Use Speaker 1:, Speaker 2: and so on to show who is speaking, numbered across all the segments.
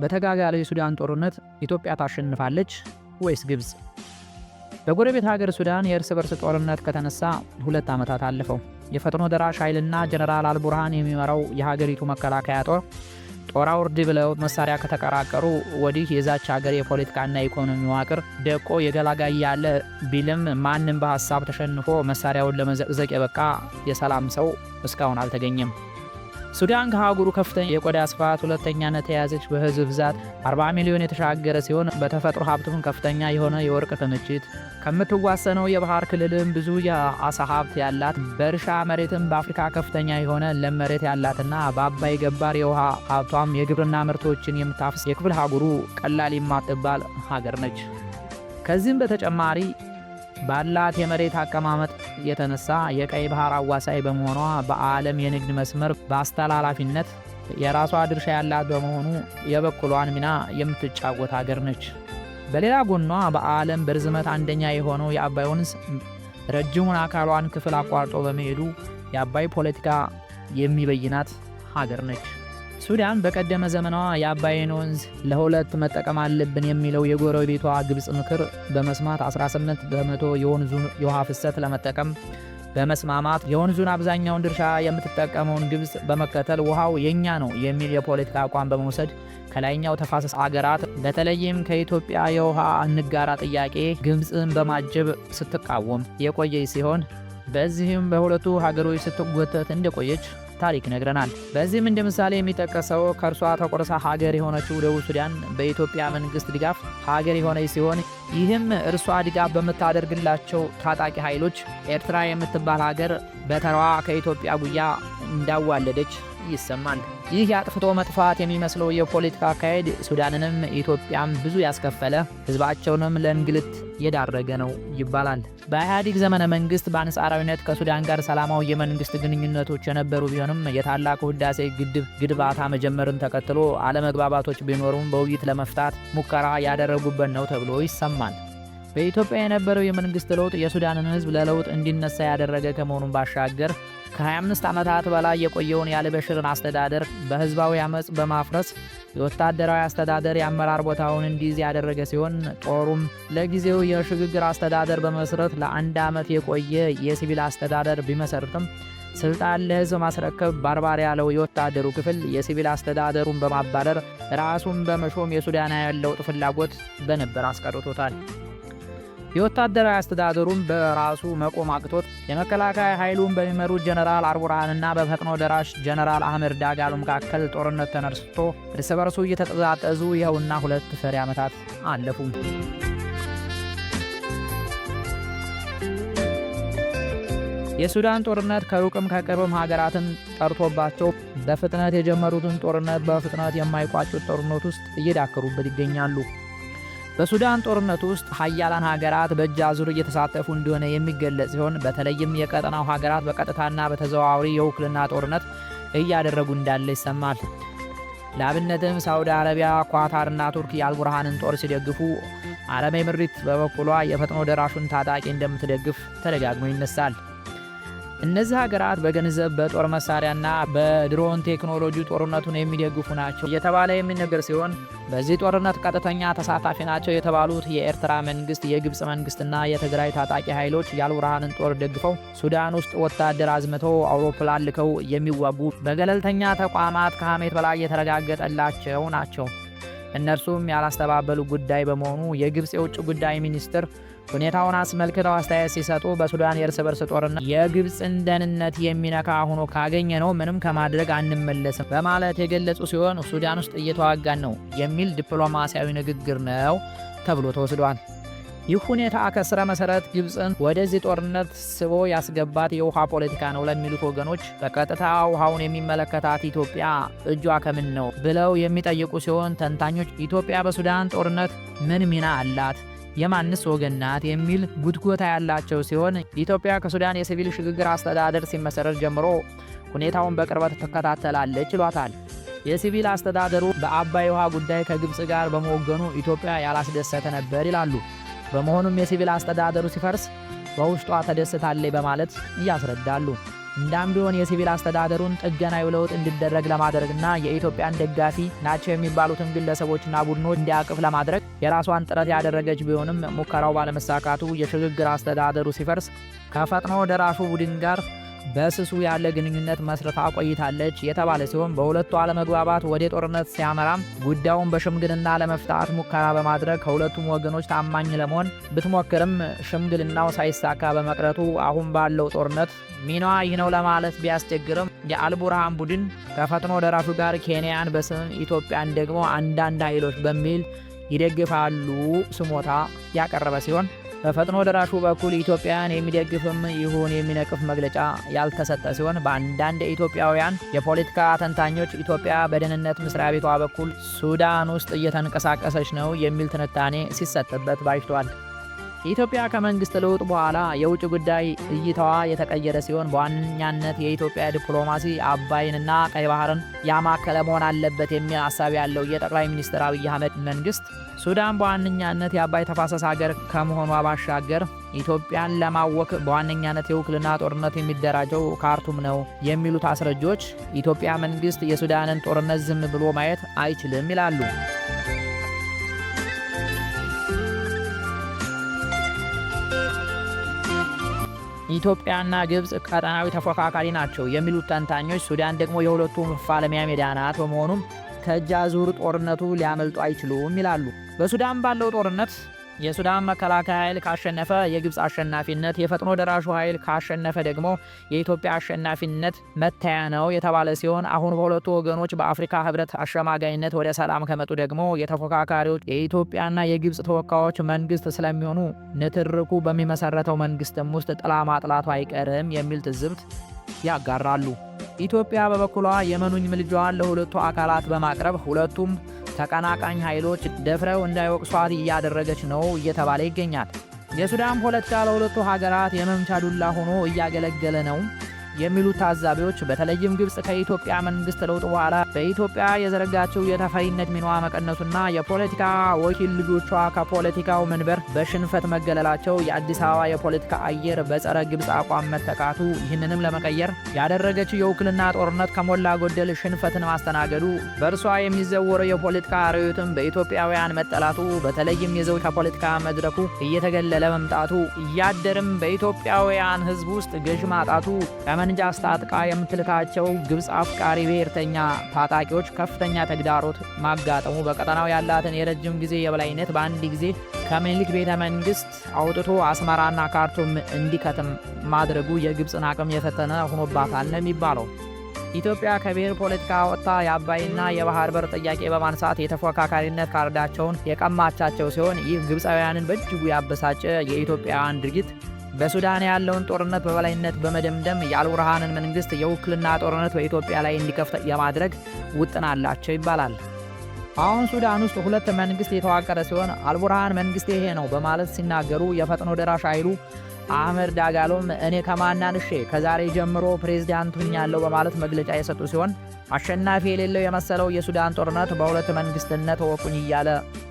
Speaker 1: በተጋጋለው የሱዳን ጦርነት ኢትዮጵያ ታሸንፋለች ወይስ ግብፅ? በጎረቤት ሀገር ሱዳን የእርስ በርስ ጦርነት ከተነሳ 2 ዓመታት አለፈው። የፈጥኖ ደራሽ ኃይልና ጀነራል አልቡርሃን የሚመራው የሀገሪቱ መከላከያ ጦር ጦር አውርድ ብለው መሳሪያ ከተቀራቀሩ ወዲህ የዛች ሀገር የፖለቲካና ኢኮኖሚ መዋቅር ደቆ የገላጋይ ያለ ቢልም ማንም በሀሳብ ተሸንፎ መሳሪያውን ለመዘቅዘቅ የበቃ የሰላም ሰው እስካሁን አልተገኘም። ሱዳን ከአህጉሩ ከፍተኛ የቆዳ ስፋት ሁለተኛነት የያዘች፣ በህዝብ ብዛት 40 ሚሊዮን የተሻገረ ሲሆን በተፈጥሮ ሀብቱም ከፍተኛ የሆነ የወርቅ ክምችት፣ ከምትዋሰነው የባህር ክልልም ብዙ የአሳ ሀብት ያላት፣ በእርሻ መሬትም በአፍሪካ ከፍተኛ የሆነ ለም መሬት ያላትና በአባይ ገባር የውሃ ሀብቷም የግብርና ምርቶችን የምታፍስ የክፍለ አህጉሩ ቀላል የማትባል ሀገር ነች። ከዚህም በተጨማሪ ባላት የመሬት አቀማመጥ የተነሳ የቀይ ባህር አዋሳኝ በመሆኗ በዓለም የንግድ መስመር በአስተላላፊነት የራሷ ድርሻ ያላት በመሆኑ የበኩሏን ሚና የምትጫወት ሀገር ነች። በሌላ ጎኗ በዓለም በርዝመት አንደኛ የሆነው የአባይ ወንዝ ረጅሙን አካሏን ክፍል አቋርጦ በመሄዱ የአባይ ፖለቲካ የሚበይናት ሀገር ነች። ሱዳን በቀደመ ዘመኗ የአባይን ወንዝ ለሁለት መጠቀም አለብን የሚለው የጎረቤቷ ግብፅ ምክር በመስማት 18% የወንዙን የውሃ ፍሰት ለመጠቀም በመስማማት የወንዙን አብዛኛውን ድርሻ የምትጠቀመውን ግብፅ በመከተል ውሃው የኛ ነው የሚል የፖለቲካ አቋም በመውሰድ ከላይኛው ተፋሰስ አገራት በተለይም ከኢትዮጵያ የውሃ እንጋራ ጥያቄ ግብፅን በማጀብ ስትቃወም የቆየች ሲሆን በዚህም በሁለቱ ሀገሮች ስትጎተት እንደቆየች ታሪክ ይነግረናል። በዚህም እንደ ምሳሌ የሚጠቀሰው ከእርሷ ተቆርሳ ሀገር የሆነችው ደቡብ ሱዳን በኢትዮጵያ መንግስት ድጋፍ ሀገር የሆነች ሲሆን ይህም እርሷ ድጋፍ በምታደርግላቸው ታጣቂ ኃይሎች ኤርትራ የምትባል ሀገር በተራዋ ከኢትዮጵያ ጉያ እንዳዋለደች ይሰማል። ይህ የአጥፍቶ መጥፋት የሚመስለው የፖለቲካ አካሄድ ሱዳንንም ኢትዮጵያም ብዙ ያስከፈለ፣ ህዝባቸውንም ለእንግልት የዳረገ ነው ይባላል። በኢህአዴግ ዘመነ መንግስት በአንጻራዊነት ከሱዳን ጋር ሰላማዊ የመንግስት ግንኙነቶች የነበሩ ቢሆንም የታላቁ ህዳሴ ግድብ ግንባታ መጀመርን ተከትሎ አለመግባባቶች ቢኖሩም በውይይት ለመፍታት ሙከራ ያደረጉበት ነው ተብሎ ይሰማል። በኢትዮጵያ የነበረው የመንግስት ለውጥ የሱዳንን ህዝብ ለለውጥ እንዲነሳ ያደረገ ከመሆኑም ባሻገር ከ25 ዓመታት በላይ የቆየውን የአልበሽርን አስተዳደር በህዝባዊ አመፅ በማፍረስ የወታደራዊ አስተዳደር የአመራር ቦታውን እንዲይዝ ያደረገ ሲሆን ጦሩም ለጊዜው የሽግግር አስተዳደር በመመስረት ለ1 ዓመት የቆየ የሲቪል አስተዳደር ቢመሰርትም ስልጣን ለህዝብ ማስረከብ ባርባር ያለው የወታደሩ ክፍል የሲቪል አስተዳደሩን በማባረር ራሱን በመሾም የሱዳናውያን ለውጥ ፍላጎት በነበር አስቀርቶታል። የወታደራዊ አስተዳደሩም በራሱ መቆም አቅቶት የመከላከያ ኃይሉን በሚመሩት ጀነራል አልቡርሃንና በፈጥኖ ደራሽ ጀነራል አህመድ ዳጋሎ መካከል ጦርነት ተነስቶ እርስ በርሱ እየተጠዛጠዙ ይኸውና 2 ፈሪ ዓመታት አለፉ። የሱዳን ጦርነት ከሩቅም ከቅርብም ሀገራትን ጠርቶባቸው በፍጥነት የጀመሩትን ጦርነት በፍጥነት የማይቋጩት ጦርነት ውስጥ እየዳከሩበት ይገኛሉ። በሱዳን ጦርነት ውስጥ ሀያላን ሀገራት በእጅ አዙር እየተሳተፉ እንደሆነ የሚገለጽ ሲሆን በተለይም የቀጠናው ሀገራት በቀጥታና በተዘዋዋሪ የውክልና ጦርነት እያደረጉ እንዳለ ይሰማል። ለአብነትም ሳውዲ አረቢያ፣ ኳታርና ቱርክ የአልቡርሃንን ጦር ሲደግፉ፣ አረብ ኤምሬት በበኩሏ የፈጥኖ ደራሹን ታጣቂ እንደምትደግፍ ተደጋግሞ ይነሳል። እነዚህ ሀገራት በገንዘብ፣ በጦር መሳሪያና በድሮን ቴክኖሎጂ ጦርነቱን የሚደግፉ ናቸው እየተባለ የሚነገር ሲሆን በዚህ ጦርነት ቀጥተኛ ተሳታፊ ናቸው የተባሉት የኤርትራ መንግስት፣ የግብፅ መንግስትና የትግራይ ታጣቂ ኃይሎች የአልቡርሃንን ጦር ደግፈው ሱዳን ውስጥ ወታደር አዝምተው አውሮፕላን ልከው የሚዋጉ በገለልተኛ ተቋማት ከሀሜት በላይ የተረጋገጠላቸው ናቸው። እነርሱም ያላስተባበሉ ጉዳይ በመሆኑ የግብፅ የውጭ ጉዳይ ሚኒስትር ሁኔታውን አስመልክተው አስተያየት ሲሰጡ በሱዳን የእርስ በርስ ጦርነት የግብፅን ደህንነት የሚነካ ሆኖ ካገኘ ነው ምንም ከማድረግ አንመለስም በማለት የገለጹ ሲሆን ሱዳን ውስጥ እየተዋጋን ነው የሚል ዲፕሎማሲያዊ ንግግር ነው ተብሎ ተወስዷል። ይህ ሁኔታ ከስረ መሰረት ግብፅን ወደዚህ ጦርነት ስቦ ያስገባት የውሃ ፖለቲካ ነው ለሚሉት ወገኖች በቀጥታ ውሃውን የሚመለከታት ኢትዮጵያ እጇ ከምን ነው ብለው የሚጠይቁ ሲሆን ተንታኞች ኢትዮጵያ በሱዳን ጦርነት ምን ሚና አላት፣ የማንስ ወገን ናት የሚል ጉትጎታ ያላቸው ሲሆን ኢትዮጵያ ከሱዳን የሲቪል ሽግግር አስተዳደር ሲመሰረት ጀምሮ ሁኔታውን በቅርበት ትከታተላለች ይሏታል። የሲቪል አስተዳደሩ በአባይ ውሃ ጉዳይ ከግብፅ ጋር በመወገኑ ኢትዮጵያ ያላስደሰተ ነበር ይላሉ። በመሆኑም የሲቪል አስተዳደሩ ሲፈርስ በውስጧ ተደስታለች በማለት ያስረዳሉ። እንዳም ቢሆን የሲቪል አስተዳደሩን ጥገናዊ ለውጥ እንዲደረግ ለማድረግና የኢትዮጵያን ደጋፊ ናቸው የሚባሉትን ግለሰቦችና ቡድኖች እንዲያቅፍ ለማድረግ የራሷን ጥረት ያደረገች ቢሆንም ሙከራው ባለመሳካቱ የሽግግር አስተዳደሩ ሲፈርስ ከፈጥኖ ደራሹ ቡድን ጋር በስሱ ያለ ግንኙነት መስርታ ቆይታለች የተባለ ሲሆን፣ በሁለቱ አለመግባባት ወደ ጦርነት ሲያመራም ጉዳዩን በሽምግልና ለመፍታት ሙከራ በማድረግ ከሁለቱም ወገኖች ታማኝ ለመሆን ብትሞክርም ሽምግልናው ሳይሳካ በመቅረቱ አሁን ባለው ጦርነት ሚናዋ ይህ ነው ለማለት ቢያስቸግርም የአልቡርሃን ቡድን ከፈጥኖ ደራሹ ጋር ኬንያን በስም ኢትዮጵያን ደግሞ አንዳንድ ኃይሎች በሚል ይደግፋሉ ስሞታ ያቀረበ ሲሆን፣ በፈጥኖ ደራሹ በኩል ኢትዮጵያን የሚደግፍም ይሁን የሚነቅፍ መግለጫ ያልተሰጠ ሲሆን፣ በአንዳንድ ኢትዮጵያውያን የፖለቲካ ተንታኞች ኢትዮጵያ በደህንነት መስሪያ ቤቷ በኩል ሱዳን ውስጥ እየተንቀሳቀሰች ነው የሚል ትንታኔ ሲሰጥበት ባጅቷል። ኢትዮጵያ ከመንግስት ለውጥ በኋላ የውጭ ጉዳይ እይታዋ የተቀየረ ሲሆን፣ በዋነኛነት የኢትዮጵያ ዲፕሎማሲ አባይንና ቀይ ባህርን ያማከለ መሆን አለበት የሚል ሀሳብ ያለው የጠቅላይ ሚኒስትር አብይ አህመድ መንግስት፣ ሱዳን በዋነኛነት የአባይ ተፋሰስ ሀገር ከመሆኗ ባሻገር ኢትዮጵያን ለማወክ በዋነኛነት የውክልና ጦርነት የሚደራጀው ካርቱም ነው የሚሉት አስረጆች ኢትዮጵያ መንግስት የሱዳንን ጦርነት ዝም ብሎ ማየት አይችልም ይላሉ። ኢትዮጵያና ግብፅ ቀጠናዊ ተፎካካሪ ናቸው የሚሉት ተንታኞች ሱዳን ደግሞ የሁለቱ መፋለሚያ ሜዳ ናት፣ በመሆኑም ከእጅ አዙር ጦርነቱ ሊያመልጡ አይችሉም ይላሉ። በሱዳን ባለው ጦርነት የሱዳን መከላከያ ኃይል ካሸነፈ የግብፅ አሸናፊነት፣ የፈጥኖ ደራሹ ኃይል ካሸነፈ ደግሞ የኢትዮጵያ አሸናፊነት መታያ ነው የተባለ ሲሆን፣ አሁን በሁለቱ ወገኖች በአፍሪካ ሕብረት አሸማጋይነት ወደ ሰላም ከመጡ ደግሞ የተፎካካሪዎች የኢትዮጵያና የግብፅ ተወካዮች መንግስት ስለሚሆኑ ንትርኩ በሚመሰረተው መንግስትም ውስጥ ጥላ ማጥላቱ አይቀርም የሚል ትዝብት ያጋራሉ። ኢትዮጵያ በበኩሏ የመኑኝ ምልጃዋን ለሁለቱ አካላት በማቅረብ ሁለቱም ተቀናቃኝ ኃይሎች ደፍረው እንዳይወቅሷት እያደረገች ነው እየተባለ ይገኛል። የሱዳን ፖለቲካ ለሁለቱ ሀገራት የመምቻ ዱላ ሆኖ እያገለገለ ነው የሚሉት ታዛቢዎች፣ በተለይም ግብፅ ከኢትዮጵያ መንግስት ለውጥ በኋላ በኢትዮጵያ የዘረጋችው የተፈሪነት ሚናዋ መቀነሱና የፖለቲካ ወኪል ልጆቿ ከፖለቲካው መንበር በሽንፈት መገለላቸው፣ የአዲስ አበባ የፖለቲካ አየር በጸረ ግብፅ አቋም መተካቱ፣ ይህንንም ለመቀየር ያደረገችው የውክልና ጦርነት ከሞላ ጎደል ሽንፈትን ማስተናገዱ፣ በእርሷ የሚዘወረው የፖለቲካ ርዕዮትም በኢትዮጵያውያን መጠላቱ፣ በተለይም የዘው ከፖለቲካ መድረኩ እየተገለለ መምጣቱ፣ እያደርም በኢትዮጵያውያን ሕዝብ ውስጥ ገዥ ማጣቱ፣ ጠመንጃ አስታጥቃ የምትልካቸው ግብፅ አፍቃሪ ብሔርተኛ ታጣቂዎች ከፍተኛ ተግዳሮት ማጋጠሙ፣ በቀጠናው ያላትን የረጅም ጊዜ የበላይነት በአንድ ጊዜ ከምኒልክ ቤተ መንግስት አውጥቶ አስመራና ካርቱም እንዲከትም ማድረጉ የግብፅን አቅም የፈተነ ሆኖባታል ነው የሚባለው። ኢትዮጵያ ከብሔር ፖለቲካ ወጥታ የአባይና የባህር በር ጥያቄ በማንሳት የተፎካካሪነት ካርዳቸውን የቀማቻቸው ሲሆን፣ ይህ ግብፃውያንን በእጅጉ ያበሳጨ የኢትዮጵያውያን ድርጊት በሱዳን ያለውን ጦርነት በበላይነት በመደምደም የአልቡርሃንን መንግስት የውክልና ጦርነት በኢትዮጵያ ላይ እንዲከፍት የማድረግ ውጥን አላቸው ይባላል። አሁን ሱዳን ውስጥ ሁለት መንግስት የተዋቀረ ሲሆን፣ አልቡርሃን መንግስት ይሄ ነው በማለት ሲናገሩ፣ የፈጥኖ ደራሽ ኃይሉ አህመድ ዳጋሎም እኔ ከማናንሼ ከዛሬ ጀምሮ ፕሬዝዳንት ሁኛለሁ በማለት መግለጫ የሰጡ ሲሆን፣ አሸናፊ የሌለው የመሰለው የሱዳን ጦርነት በሁለት መንግስትነት ወቁኝ እያለ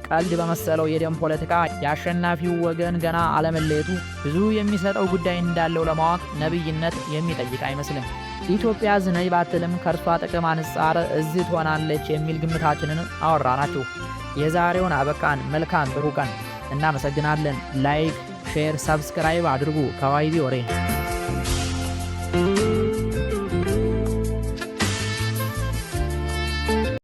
Speaker 1: ቀልድ በመሰለው የደም ፖለቲካ የአሸናፊው ወገን ገና አለመለየቱ ብዙ የሚሰጠው ጉዳይ እንዳለው ለማወቅ ነብይነት የሚጠይቅ አይመስልም። ኢትዮጵያ ዝነይ ባትልም ከእርሷ ጥቅም አንጻር እዚህ ትሆናለች የሚል ግምታችንን አወራናችሁ። የዛሬውን አበቃን። መልካም ብሩህ ቀን። እናመሰግናለን። Like፣ share፣ subscribe አድርጉ። ከዋይቢ ወሬ።